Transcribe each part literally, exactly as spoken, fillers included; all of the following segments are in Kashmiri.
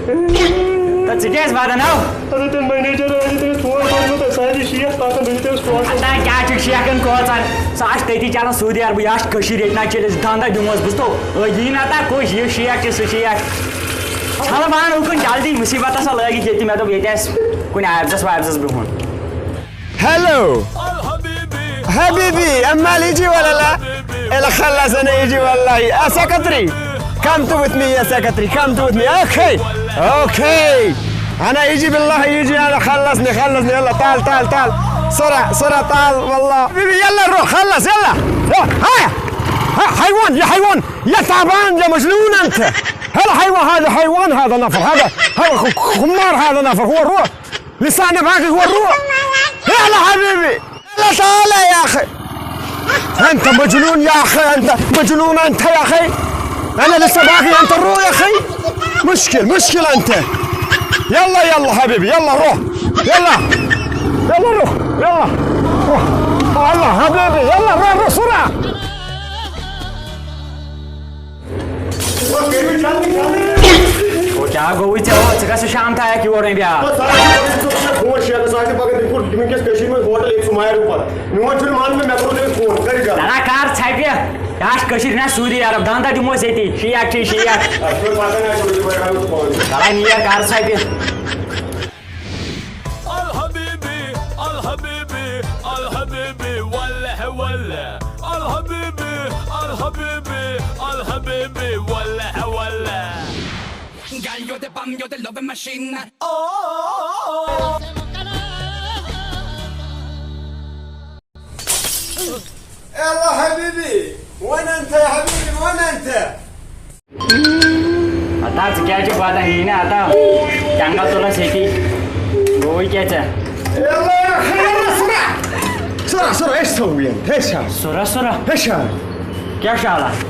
تہٕ ژٕ کیٛازِ ودان ہو؟ اَدٕ تٔمۍ manager آسہِ تٔمِس فون کوٚرمُت، اَسہِ آسہِ شیخ پَسنٛد، بہٕ چھُس تٔمِس فون کران۔ اَدٕ کیٛاہ چھُکھ شیخن کھوژان؟ سُہ آسہِ تٔتی چلان سعودی عربٕے، یہِ آسہِ کٔشیٖرِ ییٚتہِ نہ چلہِ، أسۍ دنٛدہ دِموس۔ بہٕ چھُس تو یی نہ تہ کُس یہِ شیخ چھُ سُہ شیخ۔ ژھل وان اُکُن جلدی، مُصیٖبت ہسا لٲگِتھ ییٚتہِ مےٚ دوٚپ ییٚتہِ آسہِ کُنہِ عابزس وابزس بِہُن۔ Hello. حبيبي، أمال يجي ولا لا؟ إلا خلص، أنا يجي والله. يا سكرتري، come to with me يا سكرتري، come to with me. Okay. Okay. أنا يجي بالله، يجي، أنا خلصني، خلصني. يلا تعال، تعال، تعال. سرعة، سرعة، تعال والله. حبيبي، يلا نروح، خلص، يلا. روح. هيا. ها، حيوان، يا حيوان، يا تعبان، يا مجنون أنت. هذا حيوان، هذا حيوان، هذا نفر، هذا، هذا خ-، خمار، هذا نفر. هو روح. لسانه باقي هو الروح. يلا حبيبي، يلا تعال يا أخي. أنت مجنون يا أخي، أنت مجنون أنت يا أخي. أنا لسه باقي، أنت روح يا أخي. مشكل، مشكل أنت. يلا، يلا حبيبي، يلا روح. يلا. يلا روح، يلا. روح. يلا حبيبي، يلا روح، روح بسرعة. وۄنۍ کٔرِو جلدی، جلدی۔ وۄنۍ کیٛاہ گوٚوُے ژےٚ؟ ہو، ژٕ گژھ شام تام اَکہِ یورٕ وۄنۍ بیٛاکھ۔ وۄنۍ ژٕ ہا چھُکھ فون شیران، ژٕ ہا چھُکھ پَگاہ تٔمۍ کوٚر تٔمۍ کِس کٔشیٖرِ منٛز ہوٹل ییٚتہِ سُہ مارِ اُپَر۔ میون چھُنہٕ مانُن مےٚ، مےٚ کوٚر تٔمِس فون، کَر جلدی۔ نہ، کَر ژھَپہِ۔ یہِ آسہِ کٔشیٖرِ نہ سعودی عرب، دَنٛدَا دِموس ییٚتی۔ شیخ چھُے، شیخ۔ اَتھ چھُنہٕ پَتہ نہ، اَسہِ چھُ وٕنہِ گۄڈٕ ہاوُس پانہٕ۔ تَلَے نیر، کَر ژھَپہِ۔ الحبيبي، الحبيبي، الحبيبي، ولا ولا. الحبيبي، الحبيبي، الحبيبي، ولا ولا. Girl, you're the bomb, you're the loving machine. Oh. يلا حبيبي، وين أنت يا حبيبي، وين أنت؟ عطا، ژٕ کیٛازِ چھُکھ واتان یی نہٕ عطا؟ جنگل تُلس ییٚتی۔ گوٚوُے کیٛاہ ژےٚ؟ يلا يا أخي، يلا سرعة. سرعة، سرعة، ايش تسوي انت؟ ايش هذا؟ سرعة، سرعة؟ ايش هذا؟ کیٛاہ چھُ حالات؟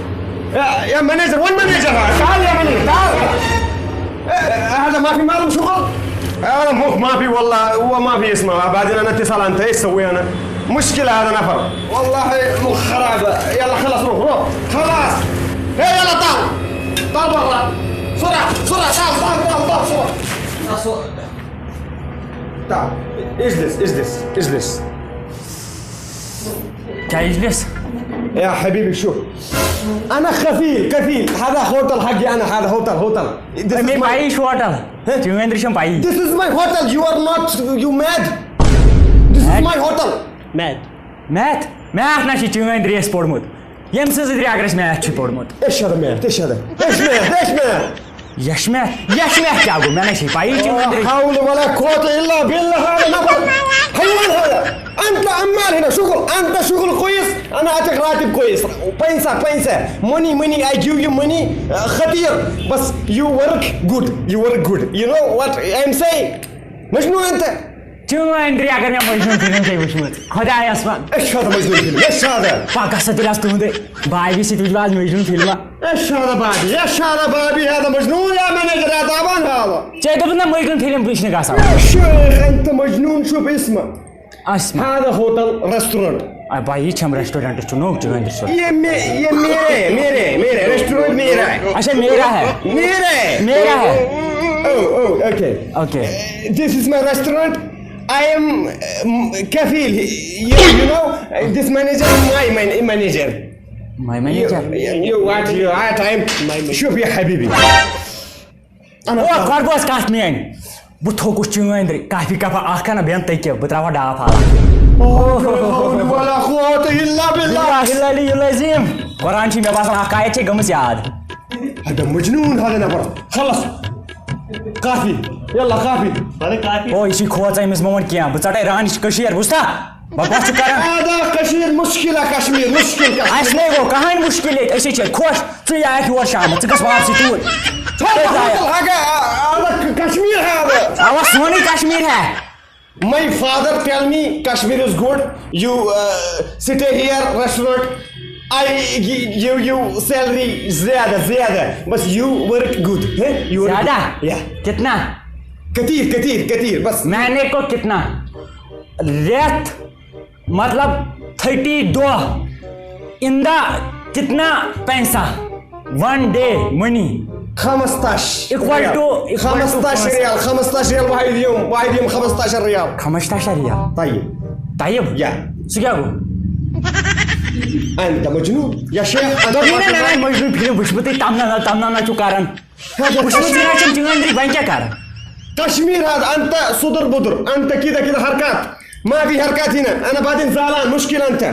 يا، يا مانجر، وين مانجر هذا؟ تعال يا مانجر، تعال. إيه، هذا ما في ماله شغل؟ هذا مخ ما في والله، هو ما في اسمه، بعدين انا اتصل انت، ايش اسوي انا؟ مشكلة هذا نفر. والله مخ خرابة. يلا خلاص، روح، روح. خلاص. هي يلا تعال. تعال برا. بسرعة، بسرعة، تعال، تعال، تعال، تعال، بسرعة. تعال. اجلس، اجلس، اجلس. كيف اجلس؟ يا حبيبي، شوف. أنا خفيل، كفيل. هذا هوتل حقي أنا، هذا هوتل، هوتل. This is مےٚ my پَیی چھُ ہوٹل۔ ہے؟ چٲنۍ أنٛدرِ چھَم پَیی۔ This is my hotel. You are not, you mad? This is my hotel. Mad. Math؟ Math نہ چھِ چٲنۍ أنٛدرِ اَسہِ پوٚرمُت۔ ییٚمۍ سٕنٛز أنٛدرِ اگر اَسہِ math چھُ پوٚرمُت۔ ايش هذا math؟ ايش هذا؟ ايش math؟ ايش math؟ Yes math؟ Yes math کیٛاہ گوٚو؟ مےٚ نہ چھِ پَیی چٲنۍ أنٛدرِ۔ حول ولا قوة إلا بالله، هذا نفر حيوان هذا. أنت عمال هنا شغل، أنت شغل كويس، أنا أعطيك راتب كويس. पैसा، पैसा، money، money، I give you money. آ، خطير، بس you work good، you work good. You know what I'm saying? مجنون أنت. چٲنۍ أنٛدرِ اگر مےٚ مجنون فِلم چھے وٕچھمٕژ، خۄدایَس وَن۔ ايش هذا مجنون فيلم؟ ايش هذا؟ پَکھ گژھ ژٕ تیٚلہِ آز تُہُنٛدُے بابی سۭتۍ وٕچھ بہٕ آز مجنون فِلمہ۔ ايش هذا بابي؟ ايش هذا بابي؟ هذا مجنون يا مانجر، يا تعبان هذا. ژےٚ دوٚپُتھ نہ مجنون فِلم وٕچھنہِ گژھو۔ يا شيخ، أنت مجنون، شوف اسمه. اسمع. هذا هوتل، ريستورانت. اے بھائی، یہِ چھَم ریسٹورنٹ، چھُ نوٚو چٲنۍ ریسٹورنٹ۔ ये मे-، ये मेरे, मेरे, मेरे, रेस्टोरेंट मेरा है। اچھا، میرا ہے۔ میرا ہے۔ میرا ہے۔ Oh, oh, okay. Okay. This is my restaurant. I am, um, كفيل. You, you know, this manager, my man-, manager. My manager? You, you, you what, you what, I'm, شوف يا حبيبي. أنا او خرگوش کتھ میٲنۍ۔ بہٕ تھوٚکُس چٲنۍ أنٛدرِ، کافی کپا اکھ انہٕ بٮ۪ن تٔکیہِ، بہٕ ترٛاوہا ڈاو پھالہ۔ لا حول ولا قوة إلا بالله. باللہ العلی العظیم۔ قرآن چھِ مےٚ باسان اکھ آیت چھے گٔمٕژ یاد۔ هذا مجنون هذا نفر. خلص. کافی۔ یلا کافی۔ او، یہِ چھِ کھوژان، أمِس مہ وَن کینٛہہ۔ بہٕ ژَٹَے رانِچ کٔشیٖر، بوٗزتھا؟ بکواس چھُ کران۔ آدا کٔشیٖر مُشکِل، کشمیر مُشکِل، کشمیر۔ اَسہِ نے گوٚو کٕہٕنۍ مُشکِل ییٚتہِ، أسۍ چھِ خۄش۔ ژٕ یہِ آکھ یور شامَس، ژٕ گژھ واپسٕے توٗرۍ۔ ژٕ گژھ آدا، آدا کشمیر ہے آدا۔ اَوا سونُے کشمیر ہے۔ My father tell me Kashmir is good. You, uh, stay here, restaurant. I gi-, give you salary زیادٕ، زیادٕ۔ بس you work good. Hai? You work زیادٕ؟ Good. Yeah. کتنا؟ کتیٖر، کتیٖر، کتیٖر، بس۔ مہینے کو کتنا؟ رٮ۪تھ، مطلب، تھٔٹی دۄہ۔ In the کتنا پیسہ؟ One day money. خمستاش. Equal to, equal to خمستاش پانٛژھ ہتھ. ریال، خمستاش ریال، واحد یوم، واحد یوم خمستاش ریال. خمستاش ریال. طیب. طیب؟ یا. سُہ کیٛاہ گوٚو؟ انت مجنون یا شیخ، انت دوٚپمَے نا، مجنون. مےٚ نہ مجنون فِلم وٕچھمٕژٕے، تَمنا نہ، تَمنا نہ چھُ کران. ہا، وٕچھمٕژٕے نہ چھَم چٲنۍ أنٛدرٕ، وۄنۍ کیٛاہ کرٕ؟ کشمیر ہاد انت سُدُر بُدُر، انت کیٖتاہ کیٖتاہ حرکات، ما بھی حرکات ہی نہ، انا بادن زالان مشکل انت.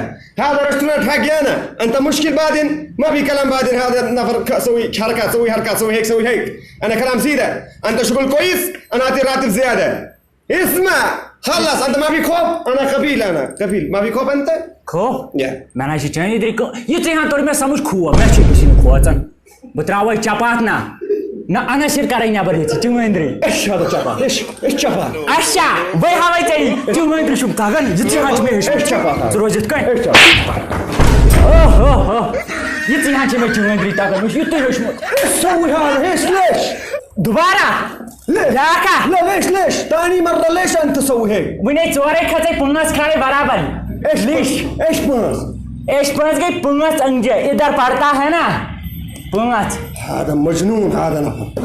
هذا رستوران حقي أنا. أنت مشكل بعدين، ما في كلام بعدين. هذا نفر ك-، سوي حركات، سوي حركات، سوي هيك، سوي هيك. أنا كلام زيادة. أنت شغل كويس، أنا أعطي راتب زيادة. اسمع، خلص، أنت ما في خوف؟ أنا قبيل، أنا قبيل. ما في خوف أنت؟ خوف؟ يا. مےٚ نہ چھِ چٲنی أنٛدرٕ کانٛہہ، یِتھُے ہن توٚر مےٚ سمجھ خوف، مےٚ چھِ أمۍ سٕنٛدۍ کھوژان. بہٕ ترٛاوَے چپاتھ نا۔ نہ، انس یِر کرے نٮ۪بر ییٚتہِ، چٲنۍ أنٛدرٕ۔ أسۍ چھِ ہٮ۪وان چپاتھ، أسۍ چھِ، أسۍ چھِ چپاتھ۔ اچھا، بہٕ ہاوَے ژےٚ یہِ، چٲنۍ أنٛدرٕ چھُم تگان، یہِ ژٕ ہن چھِ مےٚ ہیٚچھمُت۔ أسۍ چھِ چپاتھ۔ ژٕ روز یِتھ کٔنۍ۔ أسۍ چھِ چپاتھ۔ اوہ، اوہ، اوہ۔ یہِ ژٕ ہن چھِ مےٚ چٲنۍ أنٛدرٕ تگان، وٕچھ، یہِ تُہۍ ہیوٚچھمُت۔ أسۍ سوٕے ہاوان، أسۍ لٔچھ۔ دوبارہ؟ لٔچھ۔ بیٛاکھ اکھ۔ نہ، لٔچھ، لٔچھ۔ تانی مرنا لٔچھ انت سوٕے ہے۔ وٕنے ژورے کھژے پانٛژھ کھالے برابر۔ أسۍ لیش۔ أسۍ پانٛژھ۔ أسۍ پانٛژھ گٔے پانٛژھ انجے۔ ادھر پڑتا ہے نا؟ پانٛژھ۔ هذا مجنون هذا نفر.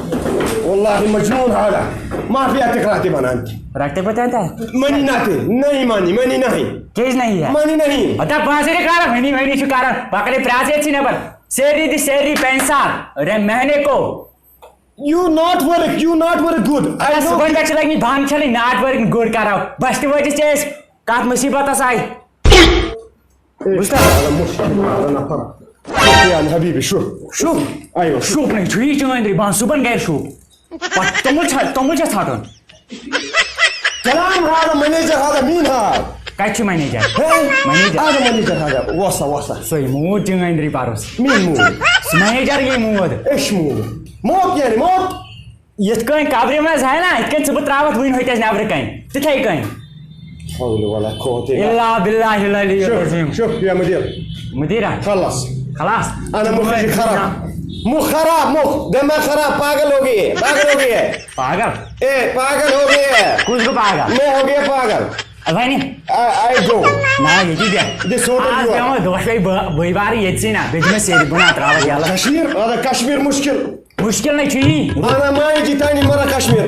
والله مجنون هذا. ما في اعتقاد بنانت. رکھتے پتہ انت؟ منی ناتے، نہیں مانی، منی نہیں۔ کیٛازِ نہیں ہے؟ منی نہیں۔ ہتا پانٛژھ رے کارا، منی، منی چھُ کران۔ پکڑے پرٛاز ییٚتہِ ژھٕنۍ نٮ۪بر۔ سیری دی سیری پیسہ، رے مہنے کو۔ You not work, you not work good. I اگر know. صبحن پٮ۪ٹھ چھِ لٔگمٕتۍ بانہٕ چھلٕنۍ، not work good کرو۔ بس تہِ وٲتۍ أسۍ ژےٚ أسۍ۔ کتھ مُصیبتس آیہِ؟ بوٗزتھا؟ هذا مشكل، هذا نفر. شوف يا حبيبي، شوف. شوف. ايوه، شوف. شوف نہیں چھُ یہِ چٲنۍ أنٛدرٕ بانہٕ صبحن گرِ شوف۔ پتہٕ توٚمُل چھا، توٚمُل چھا ژھانٛڈُن؟ كلام هذا manager، هذا مين هذا؟ کتہِ چھُ manager؟ ہے؟ Manager۔ هذا manager هذا، وسا، وسا۔ سُے موٗد چٲنۍ أنٛدرٕ پروس۔ مين موٗد؟ سُہ manager یے موٗد۔ أسۍ موٗد۔ موت یعنی موت۔ یِتھ کٔنۍ قبرِ منٛز ہے نا، یِتھ کٔنۍ ژٕ بہٕ ترٛاوَتھ وٕنۍ ہوٚتہِ اَسہِ نٮ۪برٕ کَنۍ، تِتھَے کٔنۍ۔ حول ولا قوة إلا الا باللہ العلی شوف، العظیم۔ شوف يا مدير۔ مدیرہ۔ خلص۔ خلاص۔ انا مخي خراب۔ مخ خراب، مخ، دماغ خراب، پاگل ہو گئی ہے، پاگل ہو گئی ہے۔ پاگل؟ اے، پاگل ہو گئی ہے۔ کس کو پاگل؟ میں ہو گیا پاگل۔ وۄنۍ؟ I, I go۔ نہ، ییٚتی بیٚہہ۔ This hotel آز you are۔ بیٚہمو دۄشوے بٲ-، بٲے بارٕ ییٚتسٕے نا، بیٚیہِ دِمے سیرِ بہٕ نا ترٛاوَتھ یَلہٕ۔ کشمیر، اَدٕ کشمیر مشکل۔ مشکل نہ چھُ یی۔ انا ماے جتانی مرا کشمیر۔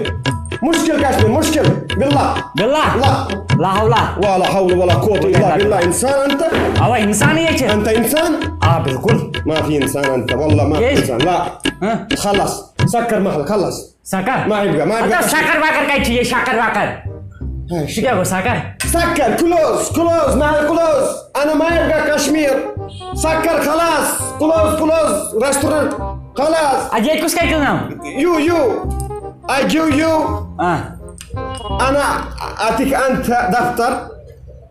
مشکل کشمیر، مشکل۔ باللہ۔ باللہ؟ لا۔ لا حول۔ ولا حول ولا قوة إلا بالله، انسان انت؟ اوا انسان یے چھِ۔ انت انسان؟ آ، بالکل۔ ما في انسان انت، والله ما في ايش؟ انسان، لا۔ ہاں؟ خلص، سكر محل، خلص۔ سكر؟ ما يبقى، ما يبقى ادا كشمير۔ سكر وكر کتہِ چھِ یہِ شکر وکر؟ ہاے، یہِ کیٛاہ گوٚو سکر؟ سکر، close، close، محل close۔ انا ما يبقى كشمير۔ سکر خلاص، close، close، restaurant خلاص۔ اَدٕ ییٚتہِ کُس کَرِ کٲم؟ You, you, I give you۔ آ۔ انا اعطيك انت دفتر،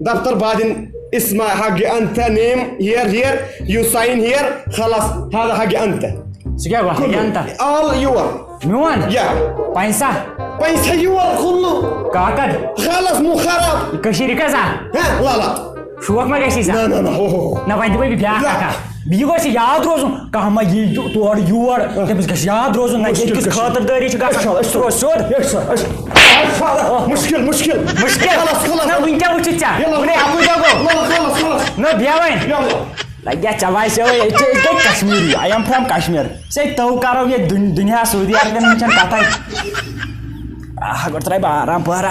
دفتر بعدين اسمه حق انت، name here, here, you sign here، خلاص، هذا حق انت۔ سُہ کیٛاہ گوٚو؟ حق انت؟ All your۔ میون؟ یا۔ پنسا؟ پنسا your كله۔ کاکد؟ خلاص مو خراب۔ کٔشیٖرِ کَزا؟ ہہ، لا، لا۔ شوق ما گژھِ ژےٚ؟ نہ، نہ، نہ، ہو، ہو، ہو۔ نہ، وۄنۍ دِمے بہٕ بیٛاکھ لا۔ اکھ اکھ۔ بیٚیہِ گوٚژھ یاد روزُن، کانٛہہ ما یی یہِ تورٕ یور، آ۔ تٔمِس گژھِ یاد روزُن، نہ مُشکِل کِس گژھِ۔ خٲطردٲری چھِ گژھان۔ أسۍ چھِ، أسۍ چھِ۔ سُہ روزِ سیوٚد۔ أسۍ چھِ، أسۍ چھِ۔ مُشکِل، مُشکِل۔ مُشکِل۔ خلاص، خلاص۔ نہ، وٕنہِ کیٛاہ وٕچھِتھ ژےٚ؟ یَلہٕ۔ وٕنہِ اَکُے دۄہ گوٚو۔ یَلہٕ، خلاص، خلاص۔ نہ، بیٚہہ وۄنۍ۔ یَلہٕ۔ لگیا چوائی سے، أسۍ چھِ، أسۍ گٔے Kashmiri, I am from Kashmir۔ سے تو کرو یہِ دُن-، دُنیا سعودی عربن ہٕنٛز چھَنہٕ کتھے۔ آہ، گۄڈٕ ترٛاوِ بہٕ آرام پارا۔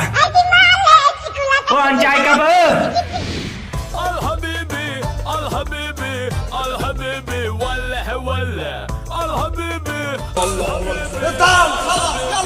پان جاے کب؟ الحبیبی، الحبیبی، الحبیبی، واللہ، واللہ، الحبیبی، الحبیبی۔